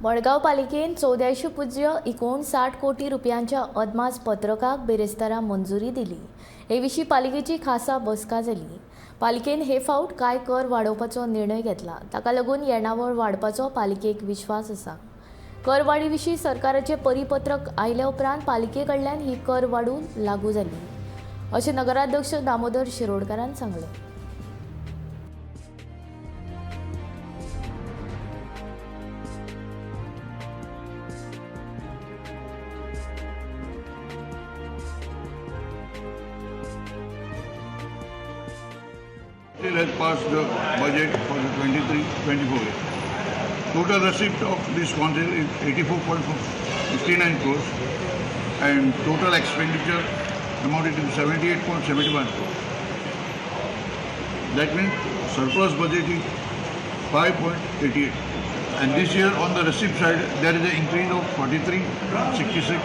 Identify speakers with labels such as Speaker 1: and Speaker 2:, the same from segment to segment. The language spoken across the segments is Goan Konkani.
Speaker 1: मडगांव पालिकेन 84.59 कोटी रुपयांच्या अदमास पत्रकाक बिरेस्तारा मंजुरी दिली. हे विशीं पालिकेची खासा बसका जाली. पालिकेन हे फावट कांय कर वाडोवपाचो निर्णय घेतला. ताका लागून येणावळ वाडपाचो पालिकेक विश्वास आसा. करवाडी विशीं सरकाराचें परिपत्रक आयल्या उपरांत पालिके कडल्यान ही कर वाडून लागू जाली, अशें नगराध्यक्ष दामोदर शिरोडकारान सांगलें.
Speaker 2: Still has passed the budget for the 23-24 year. Total receipt of this council is 84.59 crores and total expenditure amounted to 78.71 crores. That means surplus budget is 5.88. And this year on the receipt side, there is an increase of 43.66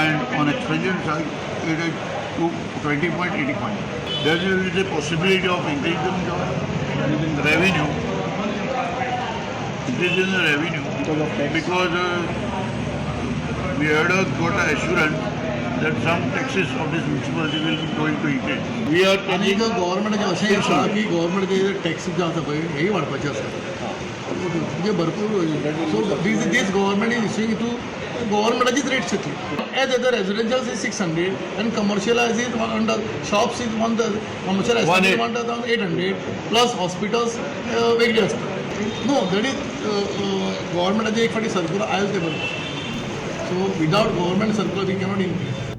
Speaker 2: and on expenditure side, it is to 20.85. There is a possibility of increasing the revenue, increasing the revenue because we had got an assurance that some taxes of this municipality will be going to increase. We are
Speaker 3: आनी
Speaker 2: taking
Speaker 3: गव्हर्मेंटाचें अशें आसा की गव्हर्मेंटाचे टॅक्स जे आसा पळय हेय वाडपाचे आसा, म्हणजे भरपूर. So this government is issuing to गव्हर्मेंटाचीच rates येतली. As other residential is 600 and commercialise is one, shops is one, commercial
Speaker 2: One eight.
Speaker 3: 1800 plus hospitals वेगळी आसता. नो, that is गव्हर्मेंटाचे एक फावटी सर्कुलर आयल ते बरोबर. So without government circular we cannot increase.